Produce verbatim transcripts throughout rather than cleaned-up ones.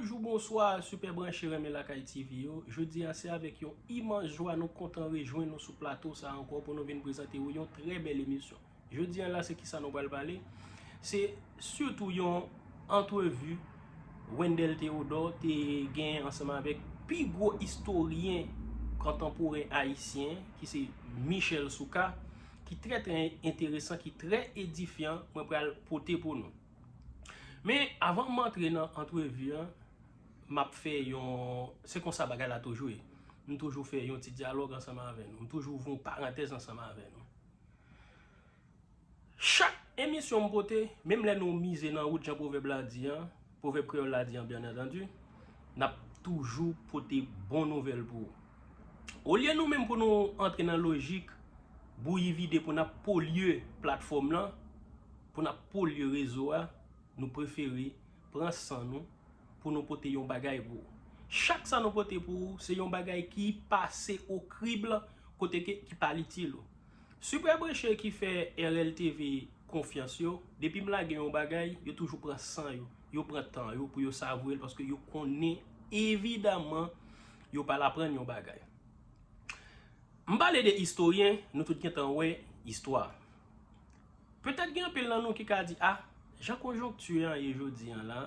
Bonjou, bonswa, sipè branche renmen Lakay T V yo. Jodi a, se avèk yon imans jwa nou kontan rejwenn nou sou plato sa ankò pou nou vin prezante w yon trè bèl emisyon. Jodi a la, se kisa nou pral pale? Se sitou yon antrevi Wendell Theodore te gen ansanm avèk pi gwo istoryen kontanporen ayisyen, ki se Michel Souka, ki trè, trè enteresan, ki trè edifyan, mwen pral pote pou nou. Men, avan m antre nan antrevi an, m ap fè yon, se konsa bagay la toujou ye. M toujou fè yon ti dyalòg ansanm avè nou. M toujou ouvri yon parantèz ansanm avè nou. Chak emisyon m pote, menm lè nou mize nan wout jan pwovèb la di an, pwovèb kreyòl la di an, byen antandi, n ap toujou pote bon nouvèl pou ou. Olye nou menm pou nou antre nan lojik bouyi vide pou n ap polye platfòm lan, pou n ap polye rezo a, nou prefere pran san nou pou nou pote yon bagay pou ou. Chak sa nou pote pou ou, se yon bagay ki pase o krib kote ke, ki pa itil ou. Sipè branche ki fè R L T V konfyans yo, depi m lage yon bagay, yo toujou pran san yo, yo pran tan yo pou yo savwe l, paske yo konnen evidaman yo pral aprann yon bagay. M pale de istoryen, nou tout gentan wè istwa. Petèt gen anpil nan nou ki ka di, a, jan konjonkti an ye jodi an la,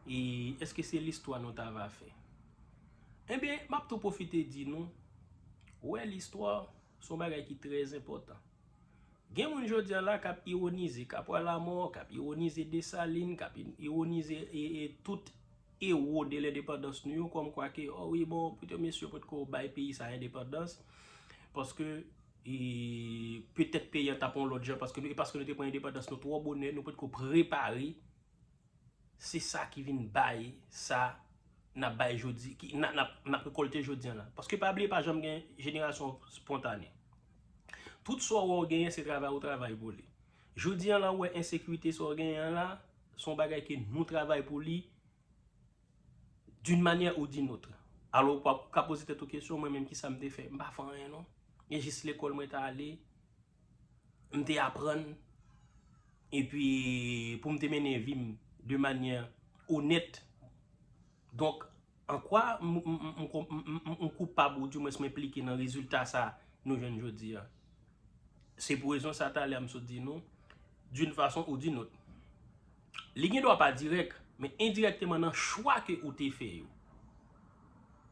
e èske se listwa nou ta va fè? Ebyen, m ap tou pwofite di nou, wè listwa, se yon bagay ki trè enpòtan. Gen moun jodi an la k ap iwonize Kapwa Lamò, k ap iwonize Desalin, k ap iwonize e, e tout ewo de lendepandans nou yo, kòmkwa ke, o wi, bon, pito mesye potko bay peyi sa endepandans, paske, e, petèt peyi an t ap yon lòt jan, paske nou, e paske nou te pran endepandans nou twò bonè, nou potko prepare. Se sa ki vin bay sa n ap bay jodi, ki, n ap, n ap, n ap rekòlte jodi an la. Paske pa bliye, pa janm gen jenerasyon espontane. Tout sa w wè w genyen, se travay ou travay pou li. Jodi an la, w wè ensekirite sa w genyen an la, se yon bagay ke nou travay pou li, d'une manière ou d'une autre. Alò, ou pa ka poze tèt ou kesyon, mwen menm, kisa m te fè? M pa fè anyen, non. E jis lekòl mwen t ale, m te aprann, epi pou m te mennen vi m de manyè onèt. Donk, an kwa m, m, m, m, m, m, m, m koupab, oudimwens m enplike nan rezilta sa nou jwenn jodi a? Se pou rezon sa talè a m sot di nou, d'une façon ou d'une autre. Li gen dwa pa dirèk, men endirèkteman nan chwa ke ou te fè yo.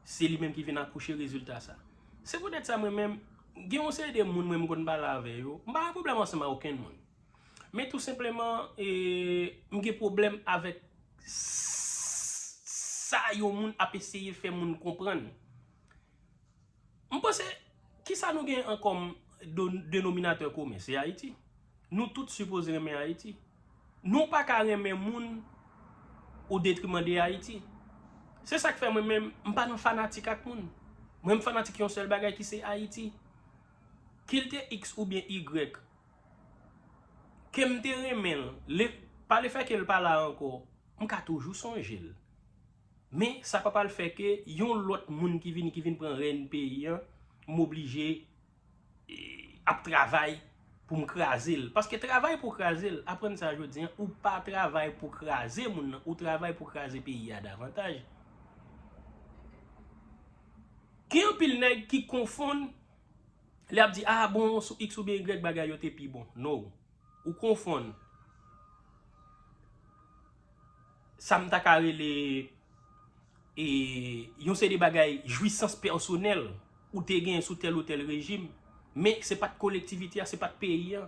Se li menm ki vin akouche rezilta sa. Se poutèt sa mwen menm, gen yon seri de moun mwen m konn pale avè yo, m pa gen pwoblèm ansanm ak okenn moun. Men tou senpleman, e, m gen pwoblèm avèk s-, sa yon moun ap eseye fè moun konprann. M panse, kisa nou gen an kòm do-, denominatè komen? Se Ayiti. Nou tout sipoze renmen Ayiti. Nou pa ka renmen moun o detriman de Ayiti. Se sa k fè mwen menm, m pa nan fanatik ak moun. Mwen, m fanatik yon sèl bagay ki se Ayiti. Kil te X oubyen Y, ke m te renmen l, le, pa lefètke l pa la ankò, m ka toujou sonje l. Men sa pa pral fè ke yon lòt moun ki vini, ki vin pran rèn peyi an, m oblije, e, ap travay pou m kraze l. Paske travay pou kraze l, aprann sa jodi an, ou pa travay pou kraze moun nan, ou travay pou kraze peyi a davantaj. Gen anpil nèg ki konfonn, lè ap di, a bon, sou X oubyen Y bagay yo te pi bon. No. Ou konfonn sa m ta ka rele, e, yon seri de bagay, jwisans pèsonèl ou te genyen sou tèl ou tèl rejim, men se pa t kolektivite a, se pa t peyi a.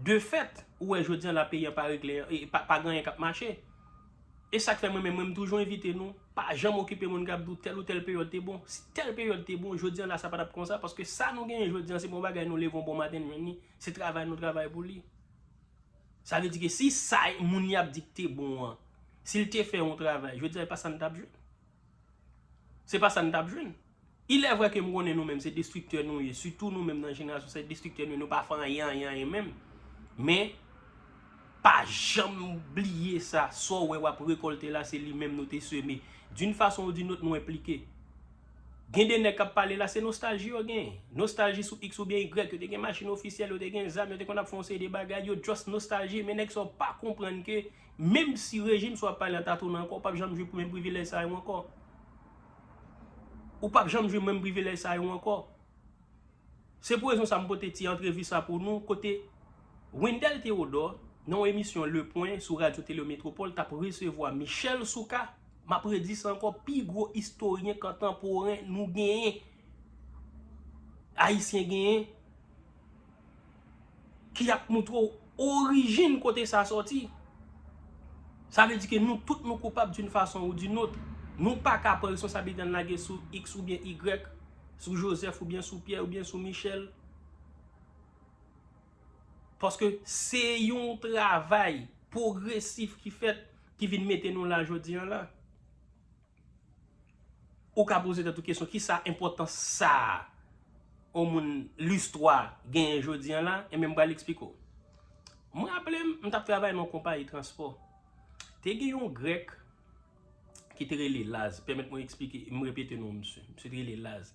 De fèt, ou wè jodi an la peyi an pa regle, e, pa, pa gen anyen k ap mache. E sa k fè mwen menm, mwen m toujou envite nou, pa janm okipe moun k ap di w tèl ou tèl peryòd te bon. Si tèl peryòd te bon, jodi an la sa pa t ap konsa, paske sa nou genyen jodi an, se bon bagay nou leve yon bon maten n jwenn li, se travay nou travay pou li. Sa vle di ke si sa moun y ap di k te bon an, si l te fè yon travay, jodi a, e pa sa n t ap jwenn. Se pa sa n t ap jwenn. Il est vrai ke m konnen nou menm se destriktè nou ye, sitou nou menm nan jenerasyon sa, se destriktè nou ye, nou pa fè anyen, anyen, anyen menm. Men, pa janm bliye sa, sa w wè w ap rekòlte la, se li menm nou te seme. D'une façon ou d'une autre, nou enplike. Gen de nèg k ap pale la, se nostalji yo genyen. Nostalji sou X oubyen Y, yo te gen machin ofisyèl, yo te gen zam, yo te konn ap fè yon seri de bagay, yo just nostalji, men nèg sa yo pa konprann ke Menm si rejim sa w ap pale an ta tounen ankò, ou p ap janm jwi menm privilèj sa yo ankò. Ou p ap janm jwi menm privilèj sa yo ankò. Se pou rezon sa m pote ti antrevi sa pou nou, kote Wendell Théodore, nan yon emisyon Le Point sou Radyo Tele Metropole, t ap resevwa Michel Souka, m ap redi sa ankò, pi gwo istoryen kontanporen nou genyen, Ayisyen genyen, ki ap moutre w orijin kote sa sòti. Sa vle di ke nou tout nou koupab d'une façon ou d'une autre. Nou pa ka pran responsabilite n lage sou X oubyen Y, sou Joseph oubyen sou Pierre oubyen sou Michel. Paske se yon travay pwogresif ki fèt, ki vin mete nou la jodi an la. Ou ka poze tèt ou kesyon, kisa enpòtans sa a yon moun listwa genyen jodi an la? Enben, m pral eksplike w. Mwen raple m, m t ap travay nan yon konpayi transpò. Te gen yon grèk ki te rele Laz. Pèmèt mwen eksplike, m repete non misye. Misye te rele Laz.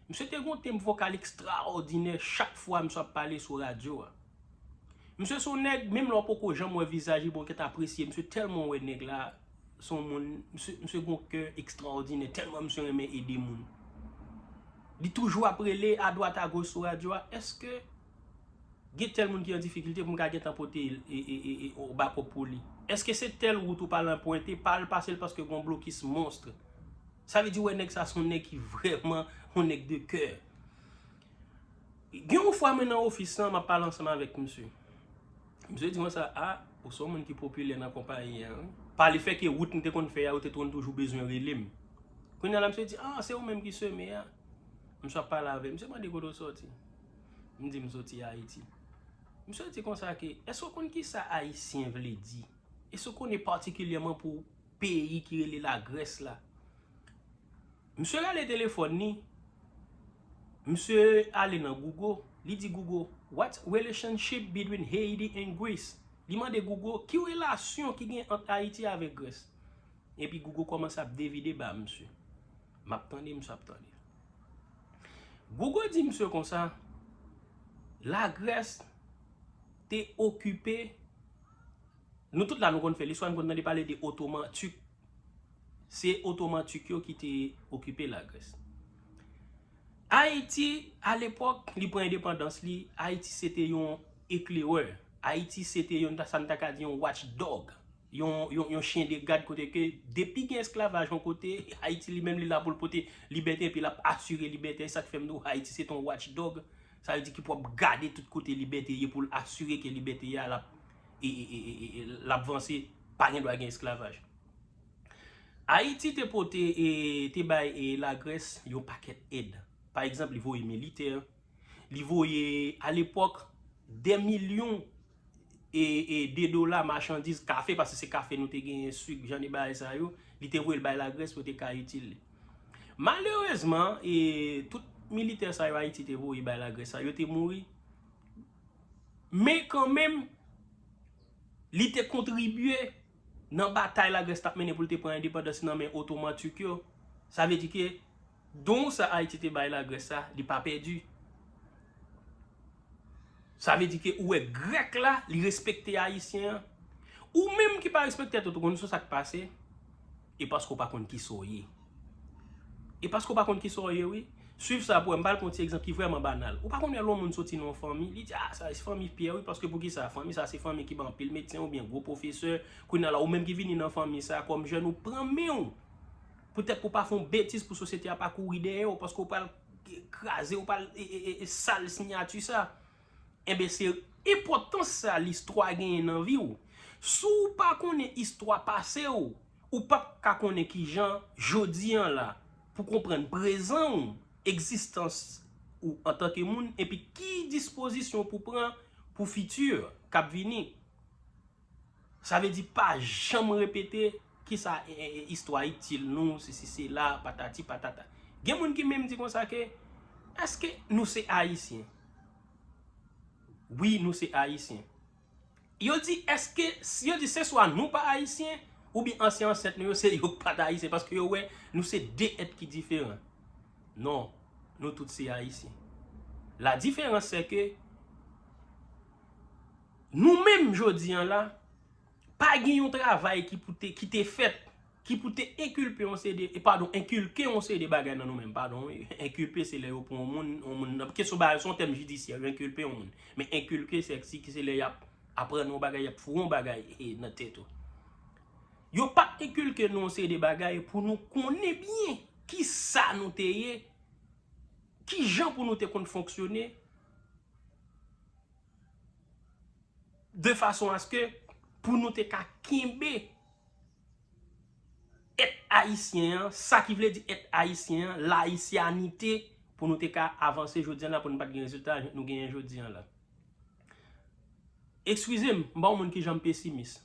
Misye te gen yon tenb vokal ekstraòdinè chak fwa misye ap pale sou radyo a. Misye se yon nèg, menm lè w poko janm wè vizaj li, bon, w gentan apresye misye tèlman w wè nèg la se yon moun, misye, misye gen yon kè ekstraòdinè, tèlman misye renmen ede moun. Li toujou ap rele adwat agoch sou radyo a, èske gen tèl moun ki an difikilte pou m ka gentan pote e, e, e, e, o bakòp pou li? Èske se tèl wout ou pral anprente, pa al pase l paske gen yon blokis monstr? Sa vle di, w wè nèg sa se yon nèg ki vrèman yon nèg de kè. Gen yon fwa mwen nan ofis lan, m ap pale ansanm avèk misye. Misye di konsa, a, ou se yon moun ki popilè nan konpayi an, wi. Pa lefètke wout m te konn fè a, yo te konn toujou bezwen rele m. Kounye a la, misye di, a, se ou menm ki Seme a. Misye ap pale avè m. Misye mande kote w sòti. M di m sòti Ayiti. Misye di konsa ke, èske w konn kisa Ayisyen vle di? Èske w konnen patikilyèman pou peyi ki rele Lagrès la? Misye rale telefòn li, misye ale nan Google, li di Google, "What relationship between Haiti and Greece?" Li mande Google, "Ki relasyon ki gen ant Ayiti avèk Grès?" Epi Google kòmanse ap devide ba misye. M ap tande, misye ap tande. Google di misye konsa, Lagrès te okipe Nou tout la nou konn fè listwa, nou konn tande pale de Otoman Tik. Se Otoman Tik yo ki te okipe Lagrès. Ayiti, alepòk, li pran endepandans li, Ayiti se te yon eklerè. Ayiti se te yon, sa n ta ka di yon watchdog, yon, yon, yon chyen de gad kote ke depi gen esklavaj yon kote, Ayiti li menm li la pou l pote libète epi l ap asire libète. E sa k fè m di w Ayiti se te yon watchdog. Sa vle di ki pou ap gade tout kote libète ye pou l asire ke libète a l ap e, e, e, e, e, l ap vanse, pa gen dwa gen esklavaj. Ayiti te pote, e, te bay, e, Lagrès yon pakèt èd. Pa egzanp, li voye militè, li voye, alepòk, dè milyon, e, e, de dola machandiz, kafe, paske se kafe nou te genyen, sik, jan de bagay sa yo, li te voye l bay Lagrès pou te ka itil li. Malerezman, e, tout militè sa yo Ayiti te voye bay Lagrès sa, yo te mouri. Men kanmenm, li te kontribye nan batay Lagrès t ap mennen pou l te pran endepandans nan men Otoman Tik yo. Sa vle di ke don sa Ayiti te bay Lagrès sa, li pa pèdi. Sa vle di ke ou wè Grèk la, li respekte Ayisyen an. Ou menm ki pa respekte tèt ou, ou konn sou sa k pase? E paske w pa konn kisa w ye. E paske w pa konn kisa w ye, wi. Swiv sa pou wè, m pral pran yon ti egzanp ki vrèman banal. Ou pa konn wè lè yon moun soti nan yon fanmi, li di, a, sa se fanmi Pyè, wi, paske poukisa? Fanmi sa se fanmi ki ba anpil medsen oubyen gwo pwofesè. Kounye a la, ou menm ki vini nan fanmi sa, kòm jèn, ou pran men w. Poutèt pou w pa fè yon betiz pou sosyete a pa kouri dèyè w, paske w pral kraze, w pral, e, e, e, e, sal siyati sa. Enben, se enpòtans sa listwa genyen nan vi w. Si w pa konnen istwa pase w, ou p ap ka konnen kijan jodi an la pou konprann prezan w, egzistans ou antanke moun, epi ki dispozisyon pou pran pou fiti k ap vini. Sa vle di pa janm repete kisa, e, e, e, istwa itil nou, sesi sela, patati patata. Gen moun ki menm di konsa ke, èske nou se Ayisyen? Wi, nou se Ayisyen. Yo di, èske, yo di se swa nou pa Ayisyen, oubyen ansyen ansèt nou yo, se yo k pa t Ayisyen, paske yo wè nou se de èt ki diferan. Non, nou tout se Ayisyen. La diferans se ke nou menm jodi an la, Pa gen yon travay ki pou te, ki te fèt, ki pou te enkilpe yon seri de, e padon, enkilke yon seri de bagay nan nou menm, padon, wi. Enkilpe se lè yo pran yon moun, yon moun nan, kesyon bagay, se yon tèm jidisyè, yo enkilpe yon moun. Men enkilke, se, se, se lè y ap aprann yon bagay, y ap foure yon bagay e, nan tèt ou. Yo pa t enkilke nou yon seri de bagay pou nou konnen byen ki sa nou te ye, ki jan pou nou te konn fonksyone, de fason aske pou nou te ka kenbe èt ayisyen an, sa ki vle di èt ayisyen an, layisyanite, pou nou te ka avanse jodi a la, pou nou pa t gen rezilta nou genyen jodi a la. Eskize m, m pa yon moun ki janm pesimis.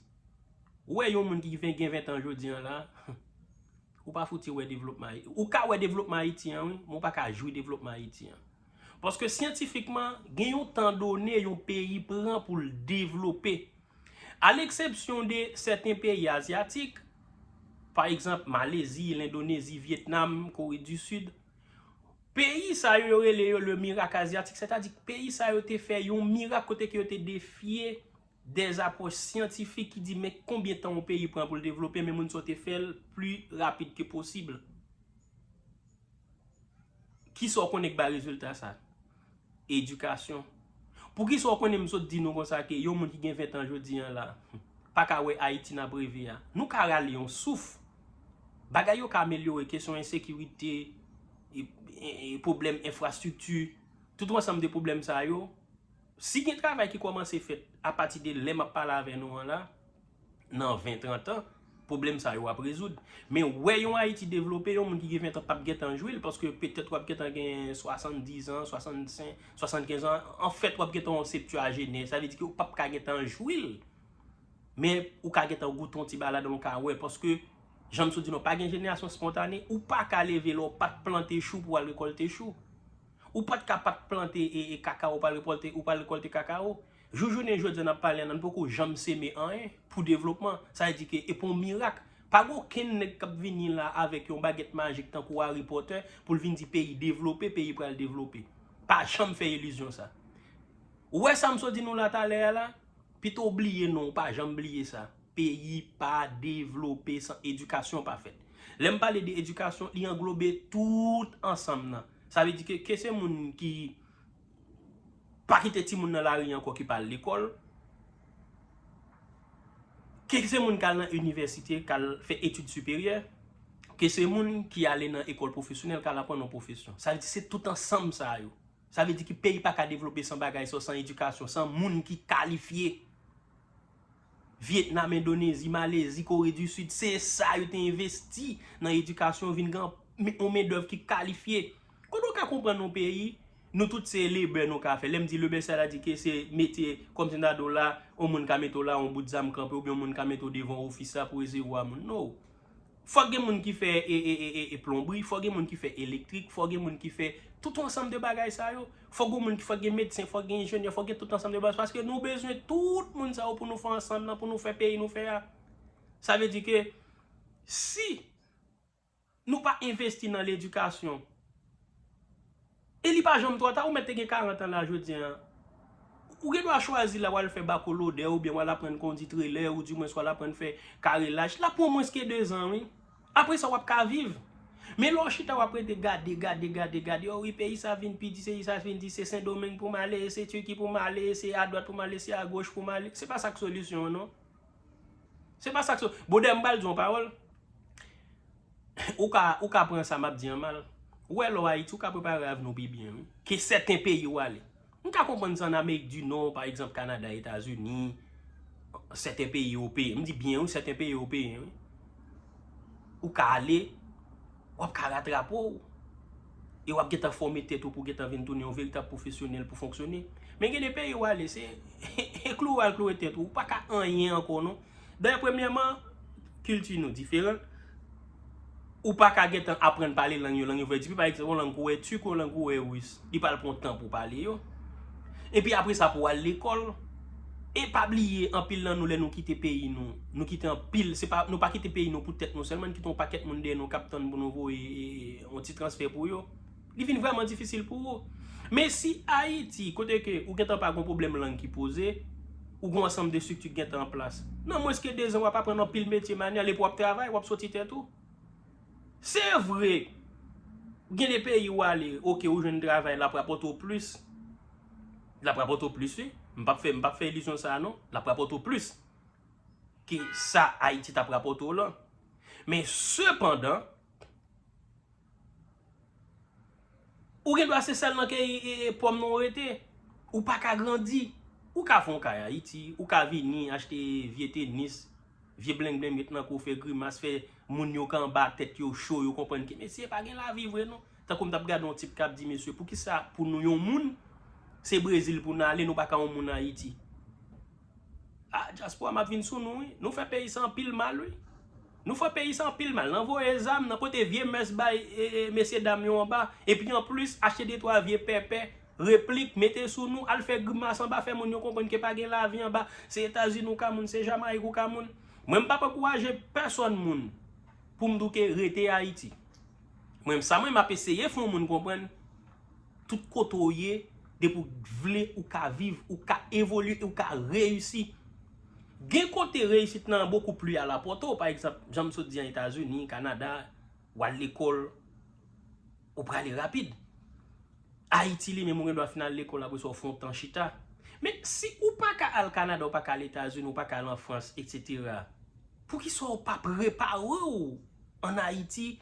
Ou wè yon moun ki ven, gen ven tan jodi a la, ou pa fouti wè devlopman Ayiti. Ou ka wè devlopman Ayiti an, wi, men ou pa ka jwi devlopman Ayiti an. Paske syantifikman, gen yon tan done yon peyi pran pou l devlope. A leksepsyon de sèten peyi azyatik, pa egzanp, Malezi, Lendonezi, Vyetnam, Kore di Sid, peyi sa yo, yo rele yo le mirak azyatik, sètadi peyi sa yo te fè yon mirak kote ke yo te defye dè apwòch syantifik ki di men konbyen tan yon peyi pran pou l devlope, men moun sa yo te fè l pli rapid ke posib. Kisa w konnen k bay rezilta sa? Edikasyon. Poukisa w konnen m sot di nou konsa ke yon moun ki gen ven tan jodi a la, pa ka wè Ayiti n ap reve a? Nou ka rale yon souf. Bagay yo ka amelyore, kesyon ensekirite, e, e, e, pwoblèm enfrastrikti, tout yon ansanm de pwoblèm sa yo. Si gen travay ki kòmanse fèt apati de lè m ap pale avè nou an la, nan ven, trant an, pwoblèm sa yo ap rezoud. Men wè yon Ayiti devlope, yon moun ki gen ven tan p ap gentan jwi l, paske petèt w ap gentan gen swasanndiz an, swasannsenk, swasannkenz an. Anfèt, w ap gentan yon septyajenè, sa vle di ke w p ap ka gentan jwi l. Men ou ka gentan goute yon ti bagay ladan l, ou ka wè, paske, jan m sot di nou, pa gen jenerasyon espontane, ou pa ka leve lè w pa t plante chou pou w al rekòlte chou. Ou pa t ka pa t plante e, e kakawo, ou pa rekòlte, ou pa rekòlte kakawo. Jou jounen jodi a n ap pale a, n poko janm seme anyen pou devlopman. Sa vle di ke e pa yon mirak. Pa gen okenn nèg k ap vini la avèk yon bagèt majik tankou Harry Potter pou l vin di peyi devlope, peyi pral devlope. Pa janm fè ilizyon sa. Ou wè sa m sot di nou la talè a la? Pito w bliye non, ou pa janm bliye sa. Peyi pa devlope san edikasyon pa fèt. Lè m pale de edikasyon, li anglobe tout ansanm nan. Sa vle di ke, ke se moun ki pa kite timoun nan lari ankò ki pa al lekòl, ke se moun k al nan inivèsite, k al fè etid siperyè, ke se moun ki ale nan ekòl pwofesyonèl, k al aprann yon pwofesyon. Sa vle di se tout ansanm sa yo. Sa vle di ki peyi pa ka devlope san bagay sa, san edikasyon, san moun ki kalifye. Vyetnam, Endonezi, Malezi, Kore di Sid, se sa yo te envesti nan edikasyon, vin gen yon mendèv ki kalifye. Kote w ka konprann yon peyi, nou tout se lebè nou ka fè. Lè m di lebè, sa vle di ke se mete, kòmsi m ta di w la, yon moun ka mete w la, yon bout zam kanpe, oubyen yon moun ka mete w devan ofis la pou resevwa moun. No. Fòk gen moun ki fè e, e, e, e, e plonbri, fòk gen moun ki fè elektrik, fòk gen moun ki fè tout yon ansanm de bagay sa yo. Fòk gen moun ki, fòk gen medsen, fòk gen enjenyè, fòk gen tout ansanm de bagay. Paske nou bezwen tout moun sa yo pou nou fè ansanm nan, pou nou fè peyi nou fè a. Sa vle di ke si nou pa envesti nan ledikasyon, e li pa janm twò ta, ou mèt te gen karant an la jodi a. Ou gen dwa chwazi la w al fè bakolodè, oubyen w al aprann kondi trelè, ou dimwens w al aprann fè karelaj. L ap pran mwens ke dezan, wi. Apre sa, w ap ka viv. Men lè w chita, w ap rete gade, gade, gade, gade. O wi, peyi sa vin pi di, peyi sa vin di, se Sendomeng pou m ale, se Tiki pou m ale, se adwat pou m ale, se agoch pou m ale. Se pa sa k solisyon an, non. Se pa sa k so-, Brodè, m pral di yon pawòl. Ou ka, ou ka pran sa m ap di an mal. Ou wè lè w Ayiti, ou ka prepare avni w pi byen, wi. Ke sèten peyi w ale. M ka konprann sa ann Amerik di Nò, pa egzanp, Kanada, Etazini, sèten peyi ewopeyen. M di byen, wi, sèten peyi ewopeyen, wi. Ou ka ale, w ap ka ratrape w. E w ap gentan fòme tèt ou pou gentan vin tounen yon veritab pwofesyonèl pou fonksyone. Men gen de peyi w ale, se e klou w al kloure tèt ou. Ou pa ka anyen ankò, non. Dayè, premyèman, kilti nou diferan. Ou pa ka gentan aprann pale lang yo, lang yo vre. Depi, pa egzanp, yon lang kou wè tik, yon lang kou wè ris. Li pral pran tan pou pale yo. Epi apre sa, pou w al lekòl. E pa bliye, anpil nan nou, lè nou kite peyi nou, nou kite anpil, se pa, nou pa kite peyi nou pou tèt nou sèlman, nou kite yon pakèt moun dèyè nou k ap tann pou nou voye, e, e, yon ti transfè pou yo. Li vin vrèman difisil pou ou. Men si Ayiti, kote ke ou gentan pa gen pwoblèm lang ki poze, Ou gen yon ansanm de estrikti ki gentan an plas. Nan mwens ke de zan, w ap aprann anpil metye manyèl epi w ap travay, w ap soti tèt ou. Se vre, gen de peyi w ale, oke, ou jwenn travay, l ap rapòte w plis. L ap rapòte w plis, wi. M p ap fè, m p ap fè ilizyon sa a, non. L ap rapòte w plis ke sa Ayiti t ap rapòte w lan. Men sepandan, ou gen dwa se sèl nan ke e, e, e, pòm nan w rete. Ou pa ka grandi. Ou ka fè yon kay Ayiti, ou ka vini achte vye tenis, vye blengblenm met nan kou, fè grimas, fè moun yo k anba tèt yo cho, yo konprann ke mesye pa gen lavi vre non. Tankou m t ap gade yon tip k ap di, mesye, poukisa pou nou yon moun, se Brezil pou n ale, nou pa ka yon moun Ayiti? Ah, dyaspora, m ap vin sou nou, wi. Nou fè peyi sa anpil mal, wi. Nou fè peyi sa anpil mal. Nan voye zam, nan pote vye mès bay e, e, mesye dam yo anba. Epi anplis, achte de twa vye pèpè, replik, mete sou nou, al fè grimas anba, fè moun yo konprann ke pa gen lavi anba. Se Etazini ou ka moun, se Jamayik ou ka moun. Mwen, m p ap ankouraje pèsòn moun pou m di w ke rete Ayiti. Mwen, sa mwen, m ap eseye fè yon moun konprann, tout kote w ye, depi w vle, ou ka viv, ou ka evolye, ou ka reyisi. Gen kote reyisit nan bokou pli a la pòte w. Pa egzanp, jan m sot di an Etazini, Kanada, w al lekòl, ou prale rapid. Ayiti li menm, ou gen dwa fin al lekòl, apre sa w fè yon tan chita. Men si ou pa ka al Kanada, ou pa ka al Etazini, ou pa ka al an Frans, etsetera, poukisa w pa prepare w an Ayiti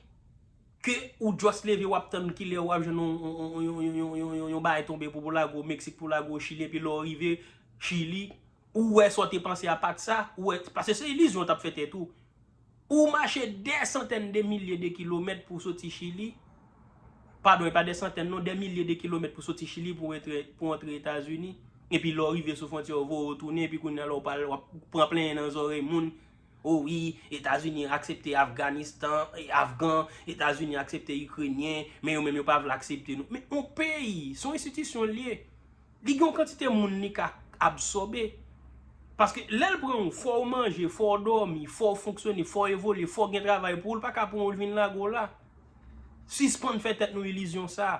ke ou just leve, w ap tann kilè w ap jwenn yon, yon, yon bagay tonbe pou, pou lage w Meksik, pou lage w Chili, epi lè w rive Chili, ou wè sa w te panse a pa t sa, ou wè, paske se ilizyon w t ap fè tèt ou. Ou mache dè santèn de milye de kilomèt pou w soti Chili, padon, e pa dè santèn non, dè milye de kilomèt pou w soti Chili pou w antre, pou w antre Etazini, epi lè w rive sou fwontyè, yo voye w tounen, epi kounye a la, w pral, w ap pran plenyen nan zòrèy moun. O wi, Etazini aksepte Afganistan, e, Afgan, Etazini aksepte Ikrenyen, men yo menm yo pa vle aksepte nou. Men yon peyi, se yon enstitisyon l ye. Li gen yon kantite moun li ka absòbe. Paske lè l pran w, fò w manje, fò w dòmi, fò w fonksyone, fò w evolye, fò w gen travay pou w, l pa ka pran w, l vin lage w la. Sispann fè tèt nou ilizyon sa.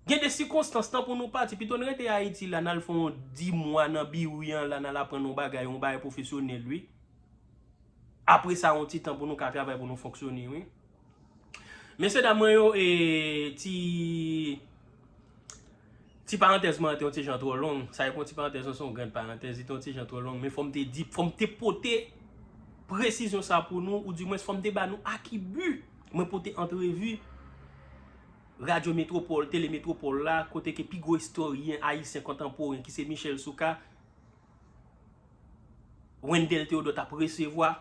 Gen de sikonstans, tan pou nou pati, pito n rete Ayiti la, n al fè yon dis mwa nan biri an la, n al aprann yon bagay, yon bagay pwofesyonèl, wi. Apre sa, yon ti tan pou nou ka travay, pou nou fonksyone, wi. Mesye dam mwen yo, e, ti, ti parantèz mwen an te yon ti jan twò long. Sa e pa yon ti parantèz, non, se yon gran parantèz, li te yon ti jan twò long. Men fò m te di, fò m te pote presizyon sa pou nou, oudimwens fò m te ba nou a ki bi mwen pote antrevi Radyo Metwopòl, Tele Metwopòl la, kote ke pi gwo istoryen ayisyen kontanporen ki se Michel Soukar, Wendell Theodore t ap resevwa.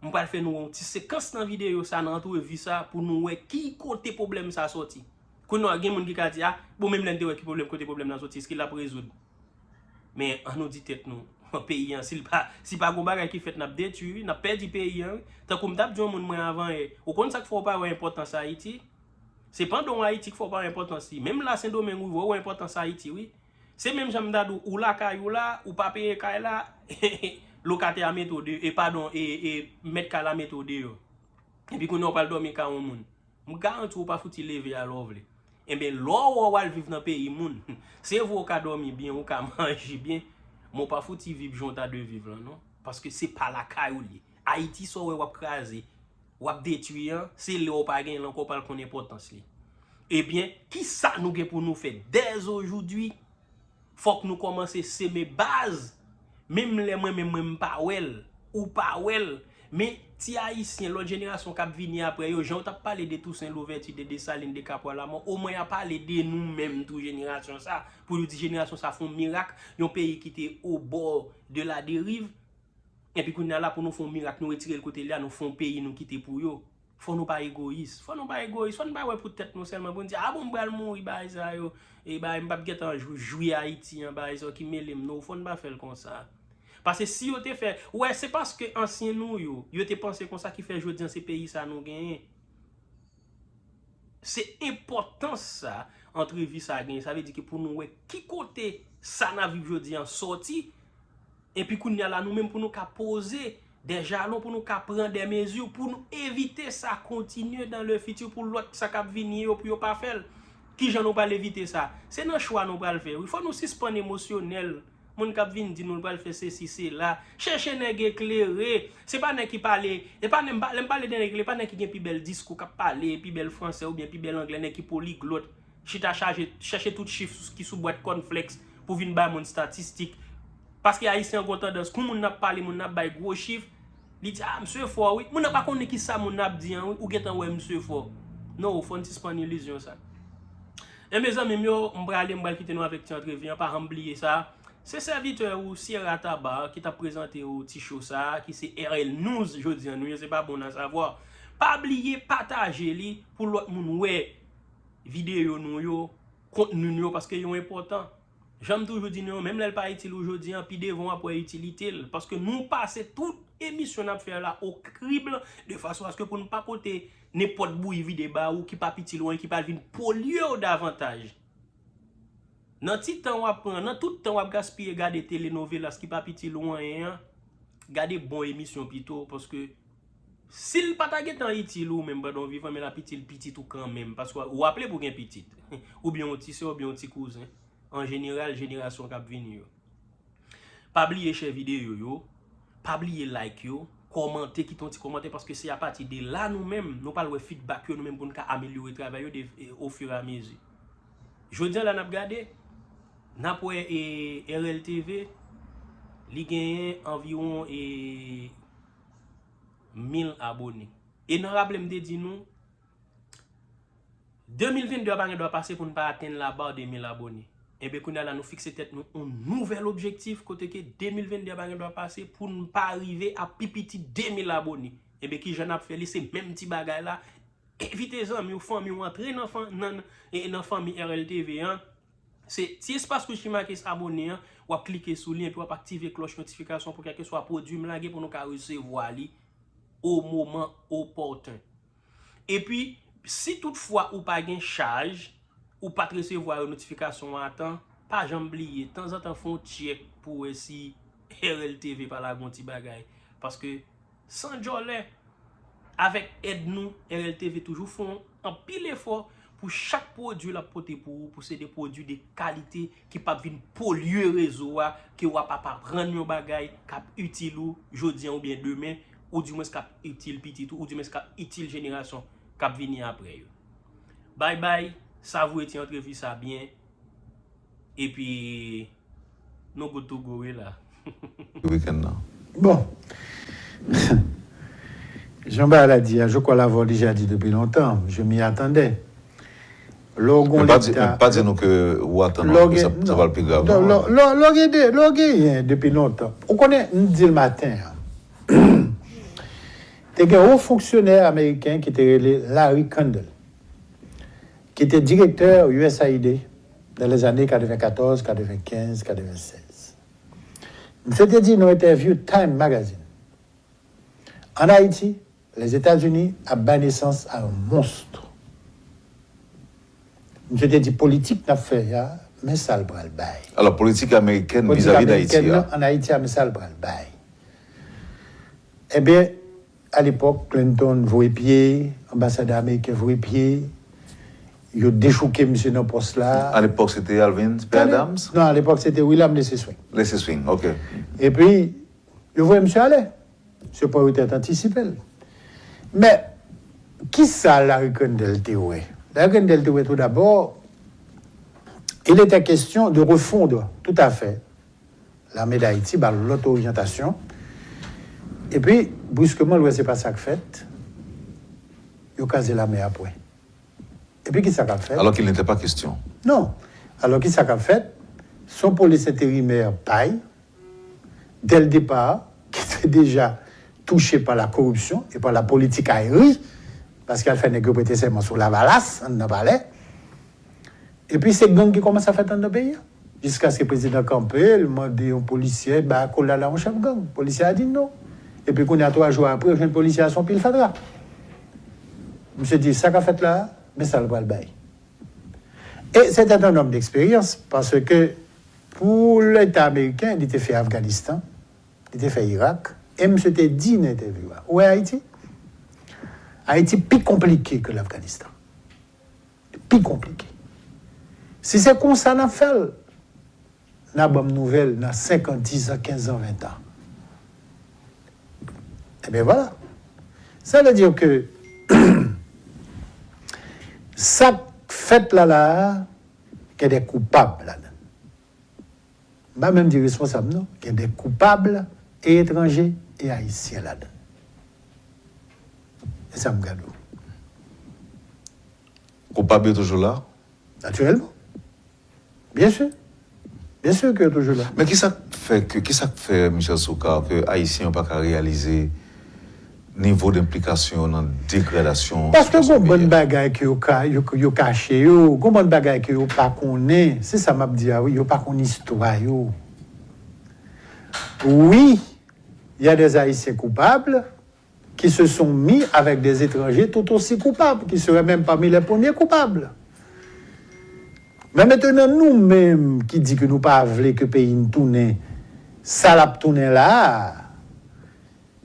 M pral fè nou yon ti sekans nan videyo sa, nan antrevi sa, pou nou wè ki kote pwoblèm sa sòti. Kounye a, gen moun ki ka di, a, bon, menm lè n te wè ki pwoblèm, kote pwoblèm nan sòti, èske l ap rezoud? Men, ann nou di tèt nou, peyi an, si l pa, si pa gon bagay ki fèt, n ap detwi, wi, n ap pèdi peyi an, wi. Tankou m t ap di yon moun mwen avan yè, ou konn sa k fè w pa wè enpòtans Ayiti? Se pandan w Ayiti k fè w pa wè enpòtans li. Menm la Sendomeng ou rive, ou wè enpòtans Ayiti, wi. Se menm jan m ta di w, ou lakay ou la, ou pa peye kay la, lokatè a mete w de, e padon, e, e mèt kay la mete w deyò. Epi kounye a w pral dòmi kay yon moun. M garanti w, ou pa fouti leve a lè w vle. Enben, lè w wè w al viv nan peyi moun, se vre w ka dòmi byen, ou ka manje byen, men w pa fouti viv jan w ta dwe viv lan, non. Paske se pa lakay ou l ye. Ayiti sa w wè w ap kraze, w ap detwi an, se lè w pa gen l ankò w pral konn enpòtans li. Ebyen, kisa nou gen pou nou fè dèzojoudwi? Fòk nou kòmanse seme baz. Menm lè mwen menm mwen m pa wè l, ou pa wè l, men ti Ayisyen, lòt jenerasyon k ap vini apre yo, jan w t ap pale de Tousen Louvèti, de Desalin, de Kapwa Lamò, omwen y a pale de nou menm tou, jenerasyon sa, pou yo di jenerasyon sa fè yon mirak, yon peyi ki te au bord de la dérive. Epi kounye a la pou nou fè yon mirak, nou retire l kote l ye a, nou fè yon peyi nou kite pou yo. Fò nou pa egoyis. Fò nou pa egoyis. Fò nou pa wè pou tèt nou sèlman, pou n di, a bon, m pral mouri, bagay sa yo. E bagay, m p ap gentan jou-, jwi Ayiti an, bagay sa yo ki mele m, non, fò n pa fè l konsa. Paske si yo te fè, ou wè, se paske ansyen nou yo, yo te panse konsa ki fè jodi an se peyi sa nou genyen. Se enpòtans sa, antrevi sa genyen. Sa vle di ke pou nou wè ki kote sa n ap viv jodi an sòti, epi kounye a la, nou menm pou nou ka poze de jalon, pou nou ka pran de mezi, pou nou evite sa kontinye dans le futur, pou lòt sa k ap vini yo, pou yo pa fè l. Kijan nou pral evite sa? Se nan chwa nou pral fè, wi. Fò nou sispann emosyonèl. Moun k ap vin di nou l pral fè sesi, sela. Chèche nèg eklere. Se pa nèg ki pale. E pa nèg, lè m pale de nèg eklere, pa nèg ki gen pi bèl diskou, k ap pale pi bèl fransè oubyen pi bèl anglè, nèg ki poliglòt. Chita chaje, chèche tout chif ki sou bwat kònflèks pou vin bay moun statistik. Paske Ayisyen an gon tandans, kou moun nan ap pale, moun nan ap bay gwo chif, li di, ah, misye fò, wi. Moun nan pa konnen ki sa moun nan ap di an, wi. Ou gentan wè misye fò. No, fò n sispann ilizyon sa. E mezanmi m yo, m prale, m pral kite nou avèk ti antrevi an. Pa janm bliye sa. Se sèvitè ou, Sierra Tabar, ki t ap prezante ou ti show sa, ki se R L News jodi an, nou ye, se pa bon a savwa. Pa bliye pataje li pou lòt moun wè videyo nou yo, kontni nou yo, paske yo enpòtan. Jan m toujou di nou yo, menm lè l pa itil ou jodi an, pi devan w ap wè itilite l. Paske nou pase tout emisyon n ap fè la o krib, de fason aske pou n pa pote nenpòt bouyi vide ba ou ki p ap itil ou anyen, ki pral vin polye w davantaj. Nan ti tan w ap pran, nan tout tan w ap gaspiye gade telenovelas ki p ap itil ou anyen an, gade bon emisyon pito, paske si l pa ta gentan itil ou menm pandan w vivan, men l ap itil pitit ou kanmenm, paske w raple pou gen pitit, oubyen yon ti sè, oubyen yon ti kouzen, an jeneral, jenerasyon k ap vini yo. Pa bliye share videyo yo, pa bliye like yo, kòmante, kite yon ti kòmantè, paske se apati de la nou menm, nou pral wè feedback yo, nou menm pou n ka amelyore travay yo de, e, au fur et à mesure. Jodi an la n ap gade, n ap wè, e, R L T V, li genyen anviwon, e, mil abone. E nan raple m te di nou, de mil venn de a pa gen dwa pase pou n pa atenn la barre de mil abone. Enben, kounye a la, nou fikse tèt nou yon nouvèl objektif, kote ke de mil venn de a pa gen dwa pase pou n pa rive a pi piti de mil abone. Enben, kijan n ap fè li? Se menm ti bagay la. Envite zanmi w, fanmi w antre nan, fan, nan, nan, e, nan fanmi R L T V an. Se ti espas wouj ki make abone an, w ap klike sou li, epi w ap aktive klòch notifikasyon pou kèlkeswa pwodui m lage pou nou ka resevwa li o moman opòten. Epi, si toutfwa ou pa gen chaj, ou pa t resevwa yo notifikasyon an a tan, pa janm bliye, tanzantan fè yon tchèk pou wè si R L T V pa lage yon ti bagay. Paske, san djòlè, avèk èd nou, R L T V toujou fè yon anpil efò pou chak pwodui l ap pote pou ou, pou se de pwodui de kalite ki p ap vin polye rezo a, ke w ap ap aprann yon bagay k ap itil ou jodi an oubyen demen, oudimwens k ap itil pitit ou, oudimwens k ap itil jenerasyon k ap vini apre yo. Bay bay, savure ti antrevi sa byen, epi nou good to go wi la. Weekend nan. Bon. Jan bagay la di a, je crois l'avoir déjà dit depuis longtemps, je m'y attendais. Lè w gon Men pa di, leta men pa di nou ke ou atann nou ke sa, sa pral pi grav. Non, non. Lè w gen de, lè w genyen depi lontan. Ou konnen, m di l maten an. Te gen yon fonksyonè ameriken ki te rele Larry Kudlow, ki te direktè U S A I D dans les années quatre-vingt-quatorze, quatre-vingt-quinze, quatre-vingt-seize. Misye te di nan entèvyou Time Magazine, ann Ayiti, Lèzetazini ap bay nesans a yon monstr. Misye te di politik n ap fè a, men sa l pral bay. Alò, politik amerikèn vizavi Dayiti a. Ann Ayiti a, men sa l pral bay. Ebyen, alepòk, Clinton voye pye, anbasadè ameriken voye pye, yo dechouke misye nan pòs la. Alepòk, se te Alvin P. Adams? Non, alepòk, se te William Leslie Swing. Leslie Swing, ok. Epi, yo voye misye ale. Se pran retèt antisipe l. Men, kisa Larry Kudlow te wè? Larry Kudlow te wè tou dabò, il était question de refondre tout à fait l'armée d'Haïti, ba l lòt oryantasyon. Epi, briskman, l wè se pa sa k fèt, yo kraze lame a pwen. Epi kisa k ap fèt? Alors qu'il n'était pas question. Non. Alò, kisa k ap fèt? Se yon polis enterimè pay, dès le départ, ki te deja touche pa la koripsyon e pa la politik ayri, paske al fè nèg yo prete sèman sou Lavalas, anndan palè. Epi se gang ki kòmanse ap fèt anndan peyi a. Jiskaske prezidan kanpe, l mande yon polisye ba akolad a yon chèf gang. Polisye a di non. Epi kounye a twa jou apre, yo jwenn polisye a se yon pil fatra. Misye di, sa k ap fèt la a, men sa l pral bay. Et c'était un homme d'expérience, paske pou Leta ameriken, li te fè Afganistan, li te fè Irak, e misye te di nan entèvyou a, ou wè Ayiti? Ayiti pi konplike ke Lafganistan. Pi konplike. Si se konsa n ap fè l, N a ban m nouvèl nan senk an, dis an, kenz an, ven an. Ebyen, vwala. Sa vle di ke sa k fèt la, la a, gen de koupab ladan l. M pa menm di responsab, non. Gen de koupab e etranje e ayisyen ladan l. E sa m gade w. Koupab yo toujou la? Natirèlman. Byen si. Byen si ke yo toujou la. Men kisa k fè ke, kisa k fè, Michel Soukar, ke Ayisyen yo pa ka reyalize nivo denplikasyon yo nan degradasyon sitiyasyon peyi a? Paske gon bann bagay ke yo ka, yo, yo kache yo, gon bann bagay ke yo pa konnen. Se sa m ap di a wi, yo pa konn istwa yo. Oui, il y a des Haïtiens coupables qui se sont mis avec des étrangers tout aussi coupables, qui seraient même parmi les premiers coupables. Men mentenan nou menm ki di ke nou pa vle ke peyi n tounen sa l ap tounen la a,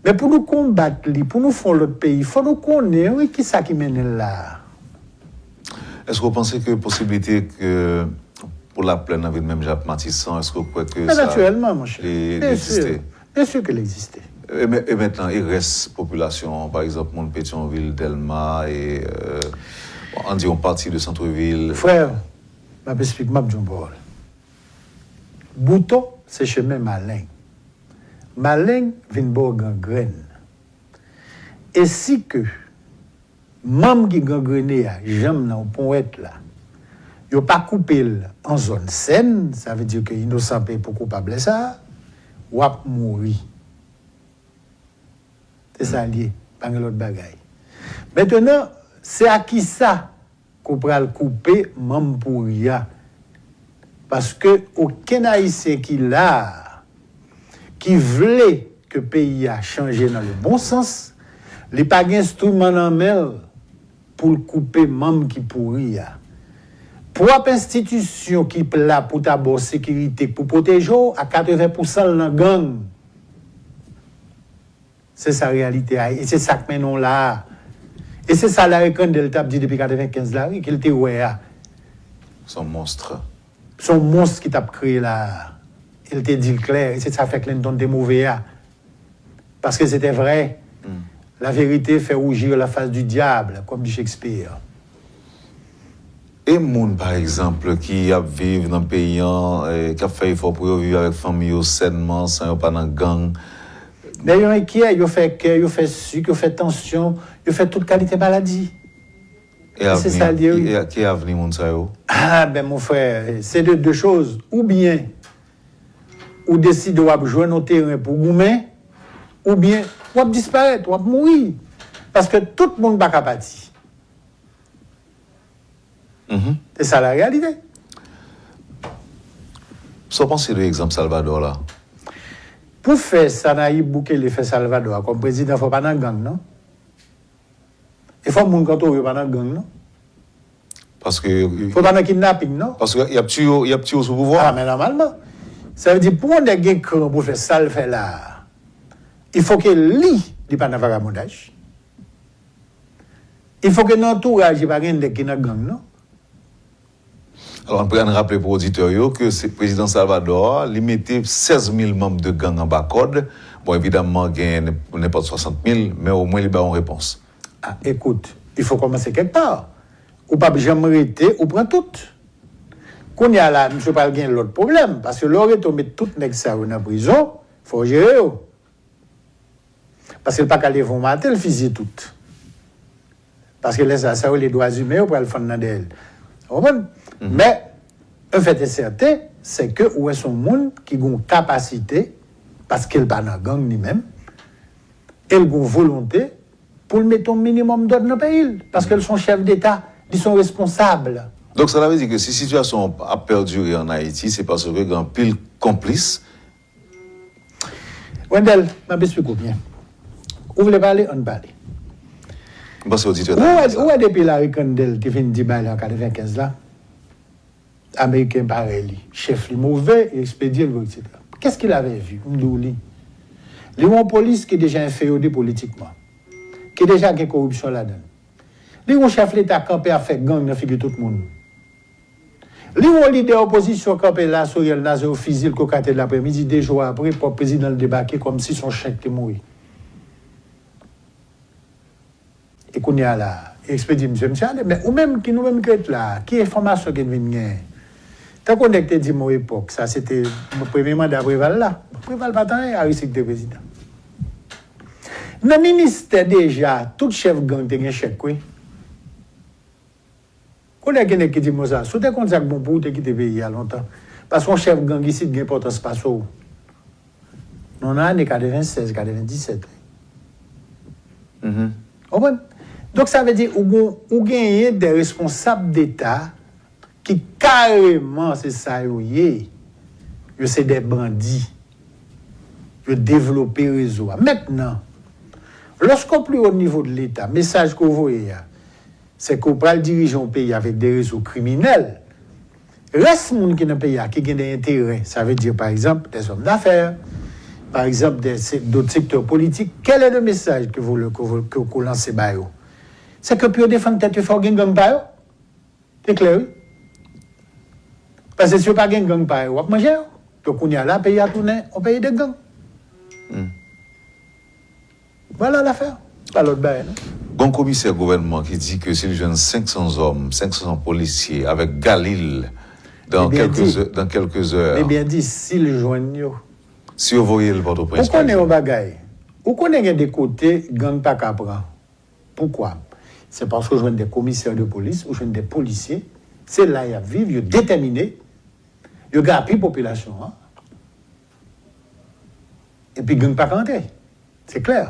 men pou nou konbat li, pou nou fè yon lòt peyi, fò nou konnen wi kisa ki mennen l la a. Èske w panse ke posiblite ke pou Laplèn nan vin menm jan ak Matisan, èske w kwè ke sa li egziste? Byen si ke l egziste. E mentnan, e rès popilasyon an, pa egzanp, moun Petyonvil, Dèlma, e, bon, ann di yon pati de santrevil? Frè, m ap esplik, m ap di yon pawòl. Bouton se chemen maleng. Maleng vin ba w gangrèn. E si ke manm ki gangrene a, janm nan ou ponyèt la, yo pa koupe l an zòn sèn, sa vle di ke inosan peye pou koupab lè sa a, w ap mouri. Se sa l ye, pa gen lòt bagay. Mentnan, se a kisa ke w pral koupe manm pouri a? Paske okenn Ayisyen ki la a, ki vle ke peyi a chanje nan le bon sans, li pa gen enstriman nan men l pou l koupe manm ki pouri a. Pwòp enstitisyon ki la pou ta ba w sekirite, pou pwoteje w, a katreven pousan l nan gang. Se sa reyalite a, e se sa k mennen w la a. E se sa Larry Crandall t ap di depi katrevenkenz la, wi, ke l te wè a. Se yon monstre. Se yon mons ki t ap kreye la a. E l te di l klè, e se sa fè Clinton te move a. Parce que c'était vrai. La vérité fait rougir la face du diable, comme dit Shakespeare. E moun, pa egzanp, ki ap viv nan peyi an, e, k ap fè efò pou yo viv avèk fanmi yo sènman, san yo pa nan gang? Lè yo enkyè, yo fè kè, yo fè sik, yo fè tansyon, yo fè tout kalite maladi. E se sa l ye, wi. Ki avni moun sa yo? Ah, ben, mon frère, c'est de deux choses. Ou bien, ou deside w ap jwenn yon teren pou goumen, oubyen w ap disparèt, w ap mouri. Paske tout moun pa ka pati. Se sa la reyalite. Sa w panse de egzanp Salvador la? Pou fè sa Nayib Bukele fè Salvador a kòm prezidan, fò pa nan gang, non. E fò moun k antoure yo pa nan gang, non. Paske. Fò pa nan kidnaping, non. Paske y ap tiye w, y ap tiye w sou pouvwa. Ah, men nòmalman. Sa vle di, pou yon nèg gen kran pou l fè sa l fè la a, il faut que li, li pa nan vagabondaj. Il faut que nan antouraj li pa gen nèg ki nan gang, non. Alò, ann pran, ann raple pou oditè yo ke se prezidan Salvador a, li mete sèz mil manm de gang anba kòd. Bon, evidamman, gen nenpòt swasant mil, men omwen li ba yon repons. Ah, écoute, il faut commencer quelque part. Ou p ap janm rete, ou pran tout. Kounye a la, misye pral gen lòt pwoblèm, paske lè w rete w met tout nèg sa yo nan prizon, fò w jere yo. Paske l pa ka leve yon maten, l fizye tout. Paske lè sa, sa yo rele dwa imen yo pral fann nan dèyè l. Ou konprann? Men, un fait est certain, c'est que ou wè se yon moun ki gen yon kapasite, paske l pa nan gang li menm, e l gen yon volonte, pou l mete yon minimòm dòd nan peyi l, paske l se yon chèf deta, li se yon responsab. Donk, sa ta vle di ke si sitiyasyon an ap pèdire ann Ayiti, se paske gen anpil konplis. Wendell, m ap esplike w byen. Ou vle pale, ann pale. M panse oditè ta renmen sa. Ou wè, ou wè depi Larry Crandall te fin di bagay la an katrevenkenz la, Ameriken parèy li, chèf li move, yo ekspedye l, etsetera. Qu'est-ce qu'il avait vu? M di w li. Li wè yon polis ki deja enfeyode politikman, ki deja gen koripsyon ladan l. Li wè yon chèf leta kanpe ap fè gang nan figi tout moun. Li wè lidè opozisyon kanpe la sou Ariel Nazaire, yo fiziye l koka tè lapremidi, de jou apre, pwòp prezidan l debake kòmsi se yon chen ki te mouri. E kounye a la, yo ekspedye misye, misye ale. Men ou menm ki, nou menm ki ret la, ki enfòmasyon ki n vin genyen? Tankou nèg te di m yon epòk, sa se te premye manda Preval la. Preval pa t anyen, Aristide te prezidan. Nan ministè deja, tout chèf gang te gen chèk, wi. Kounye a gen nèg ki di m sa, si w te konn sa k bon pou ou, te kite peyi a lontan. Paske yon chèf gang isit gen enpòtans pase w. Nou nan ane katrevennsèz, katrevendisèt. Mhm. Konprann? Donk, sa vle di, ou gon, ou genyen de responsab deta ki kareman se sa yo ye. Yo se de bandi. Yo devlope rezo a. Mentnan, lòske w pi wo nivo de leta, mesaj ke w voye a, se ke w pral dirije yon peyi avèk de rezo kriminèl. Rès moun ki nan peyi a, ki gen de enterè, sa vle di, pa egzanp, de zòm dafè, pa egzanp, de se- dòt sektè politik, quel est le message que vous, que vous, que, que vous lancez ba yo? Se ke pou yo defann tèt yo, fò gen gang pa yo. Se klè, wi. Paske si yo pa gen gang pa yo, w ap manje yo. Donk, kounye a la, peyi a tounen yon peyi de gang. Hmm. Vwala lafè. Pa lòt bagay, non. Gon komisè gouvènman ki di ke si l jwenn senk san zòm, senk san polisye avèk Galil, dans Ebyen quelques di. Heures, dans quelques heures. Ebyen di, si l jwenn yo. Si yo voye l Pòtoprens, Ou konnen yon bagay. Ou konnen gen de kote gang pa ka pran. Poukwa? Se paske w jwenn de komisè de polis, ou jwenn de polisye, se la y ap viv, yo detèmine, yo gen apui popilasyon an. Epi gang pa ka antre. Se klè.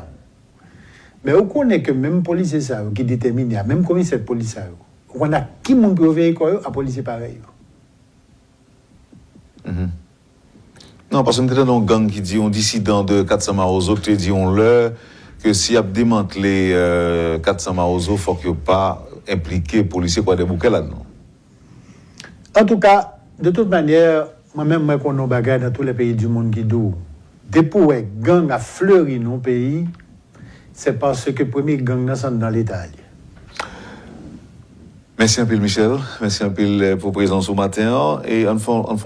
Men ou konnen ke menm polisye sa yo ki detèmine a, menm komisè de polis sa yo, ou konn ak ki moun pou yo veye kò yo? A polisye parèy yo. Mhm. Non, paske m te tande yon gang ki di, yon disidan de kat san Mawozo ki te di yon lè ke si y ap demantle, euh, kat san Mawozo, fòk yo pa enplike polisye Kwadèboukè ladan l. Antouka, de tout manyè, mwen menm, mwen konnen yon bagay dans tous les pays du monde ki di w, depi w wè gang ap fleri nan yon peyi, se paske premye gang nan se anndan Leta a l ye. Mèsi anpil, Michel. Mèsi anpil, eh, pou prezans ou maten an. E ann fè, ann fè